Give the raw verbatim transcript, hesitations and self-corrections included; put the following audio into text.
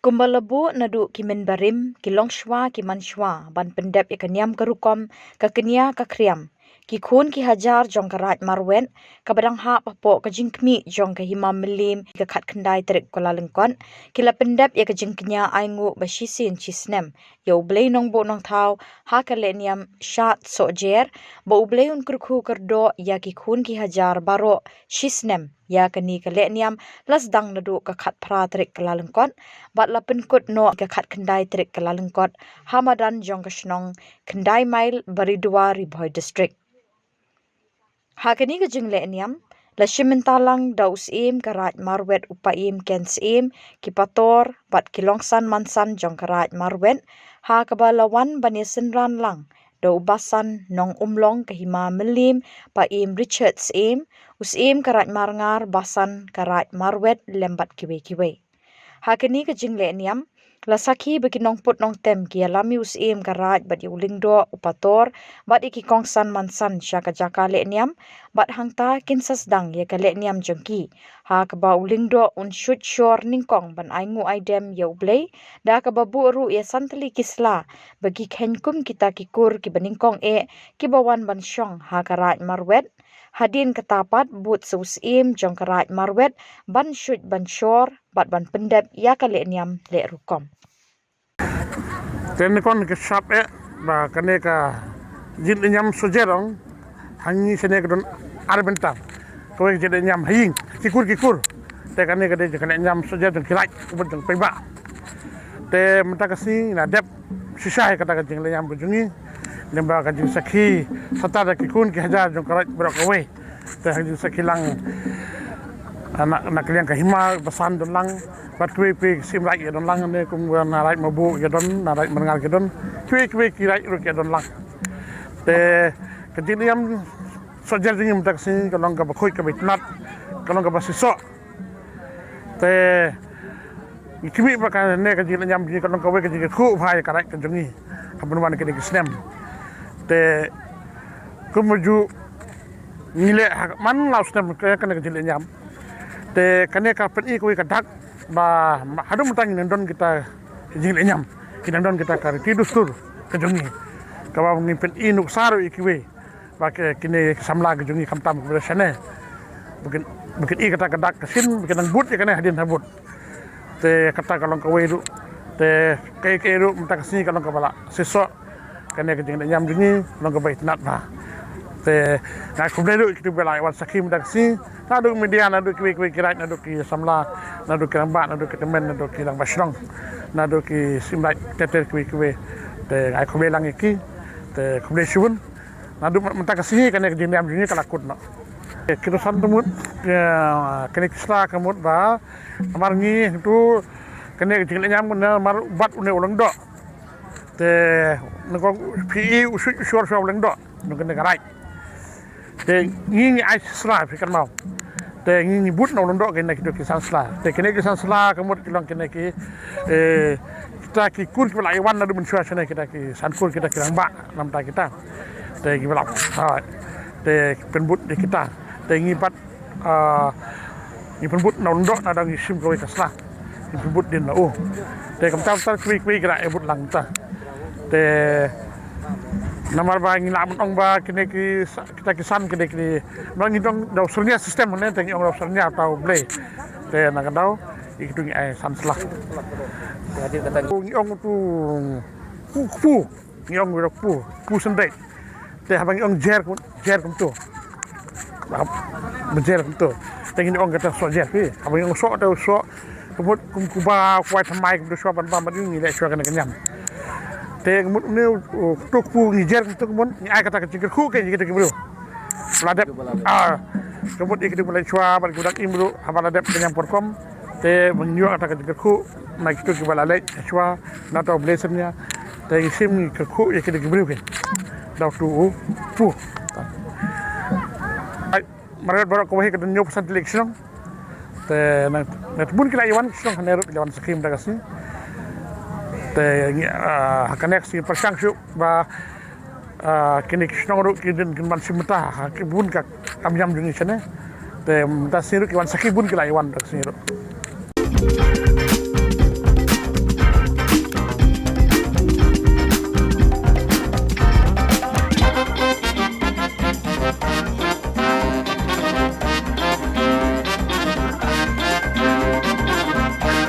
Kumba la buh naduh ki mynbarim, ki longshuwa ki mansuwa ban pyndep ïa ka niam ka rukom, ka kñia ka khriam, ki khun ki hajar jong ka Raid Marwet, kaba dang hap hapoh ka jingkhmih jong ka Hima Mylliem, ka khatkhyndai tarik Kyllalyngkot, ki la pyndep ïa ka jingkñia ainguh ba shisien shisnem ïa U Blei Nongbuh Nongthaw ha ka lehniam Shad Sohjer, ba U Blei un kyrkhu kyrdoh ïa ki khun ki hajar baroh shisnem. Ïa kane ka lehniam la sdang naduh ka khatphra tarik Kyllalyngkot bad la pynkut noh ka khatkhyndai tarik Kyllalyngkot ha madan jong ka shnong Khyndai Mail, Baridua, Ri Bhoi District. Ha kane ka jinglehniam la shim bynta lang da u Syiem ka Raid Marwet, u Paiem Ken Syiem, ki pastor bad ki longsan mansan jong ka Raid Marwet, ha kaba la wan ban ïasynran lang da u Basan Nongumlong ka Hima Mylliem, Paiem Richard Syiem, u Syiem ka Raid Marngar, Basan ka Raid Marwet lem bad kiwei kiwei. Ha kane ka jinglehniam la sakhi ba ki nongput nongtem ki ïalam ïa u Syiem ka Raid bad ïa u Lyngdoh, u pastor bad ïa ki kongsan mansan sha ka jaka lehniam, bad hangta kin sa sdang ïa ka lehniam jong ki, ha kaba u Lyngdoh un shuh shor nyngkong ban ainguh aidem ïa U Blei, da kaba buh ruh ïa san tylli ki sla ba ki kheiñ kum kita ki kur kiba nyngkong eh kiba wan ban shong ha ka Raid Marwet. Hadien kata pat bud sa u Syiem jong ka Raid Marwet ban shuh ban shor bad ban pyndep ïa ka lehniam leh rukom. Te nyngkong ka shap eh ba kane ka jinglehniam Sohjer ong, ha ngi shane ka don ar bynta. Kawei ka jinglehniam ha ïing, ki kur ki kur. Te kane ka dei ka lehniam Sohjer jong ki Raid, u bad jong paidbah. Te mynta ka sngi ngi la dep shisha ïa kata ka jinglehniam ka jong ngi. Lyngba ka jingsakhi sata da ki khun ki hajar jong ka Raid baroh kawei. Te ha ka jingsakhi lang, ah, na, na ka liang ka Hima Basan don lang, bad kiwei kiwei ki Syiem Raid ki don lang ne, kum na Raid Mabu ki don, na Raid Marngar ki don, kiwei kiwei ki Raid ruh ki don lang. Te ka jinglehniam Sohjer jong ngi mynta ka sngi ka long kaba khuid, kaba itynnad, ka long kaba shisha. Te ngi khmih ba kane ka jinglehniam jong ngi ka long kawei ka jingkyrkhu bha ïa ka Raid ka jong ngi ha ban wan kine ki snem. Te kumjuh ngi leh ha man la u snem ka, kane ka jinglehniam. Te kane ka pyni kawei ka dak ba haduh mynta ngin don kita ki jinglehniam, ngin don kita ka riti dustur ka jong ngi, kaba ngin pyni nuksa ruh ïa kiwei ba ki, kine ki samla ki jong ngi khamtam kiba shane, ba kin, ba kin i kata ka dak ka shin, ba kin nang bud ïa kane hadien ha bud. Te kata ka long kawei ruh. Te kaei kaei ruh mynta ka sngi ka long kaba la shisha. Kane ka jinglehniam jong ngi long kaba itynnad bha. Te nga ai khublei ruh ïa kito kiba la wan sakhi mynta ka sngi, naduh media, naduh kiwei kiwei ki Raid, naduh ki samla, naduh ki rangbah, naduh ki tymmen, naduh ki rangbah shnong, naduh ki Syiem Raid ter ter kiwei kiwei. Te nga ai khublei lang ïa ki. Te khublei shibun. Naduh mynta ka sngi kane ka jinglehniam jong ngi ka la kut noh. Ki dosan te mut, eh, kane ki sla ka mut ba namar ngi tu kane ka jinglehniam namar bad une u Lyngdoh. Te nyngkong phi i u shuh u shor shuh u Lyngdoh, ngi kane ka Raid. Te ngi ngi ai sla phi kynmaw. Te ngi ngi bud na u Lyngdoh kine kito ki san sla. Te kine ki san sla ka mut ki long kine ki, eh, kita ki kur kiba la ïa wan naduh mynshuwa shane, kita ki san kur, kita ki rangbah namar kita. Te kiba la, ha, te pynbud ïa kita. Te ngi pat, ah, ngi pynbud na u Lyngdoh, nada ngi shim kawei ka sla. Ngi pynbud dien na u. Te kumta kumta kiwei kiwei ki la ïa bud lang kumta. Te namar ba ngi lah ban ong ba kine ki sa-, kita ki san kine ki, ba ngi dang da u syrnia system ne, te ngi ong da u syrnia uta u Blei. Te na ka daw ïa kitu ngi ai san sla. Ngi ong utu u kpu. Ngi ong u kpu, kpu syndait. Te haba ngi ong jer, jer kumto. Ba jer kumto. Te ngi ong kata soh jer phi. Haba ngi ong soh te soh. Ka mut kum kuba kwai thymmai kumto shuwa ban bam bad ngi leh shuwa kane ka niam. Te ka mut une u, u, uto u kpu ngi jer kumto ka mut ngi ai kata ka jingkyrkhu ka ïa kita ki briew. Ba la dep, ah, ka mut ïa kita ba la shuwa bad kiba dang im ruh haba la dep ka niam por kum. Te ba ngi ïoh kata ka jingkyrkhu na kitu kiba la leit shuwa na uta u Blei syrnia. Te ngi shim ngi kyrkhu ïa kita ki briew ki. Da utu u kpu. Ai, marwet baroh kawei ka don hynñiew percent tylli ki shnong. Te na, na bun ki la ïa wan ki shnong hangne ruh ki la wan sakhi mynta ka sngi. Te ngi, ah, ha ka next ngi pyrshang shuh ba Ah, kine ki shnong ruh ki dang kin ban shim bynta ha ki bun ka kam niam jong ngi shane. Te mynta sngi ruh ki wan sakhi bun ki la ïa wan da ka sngi ruh.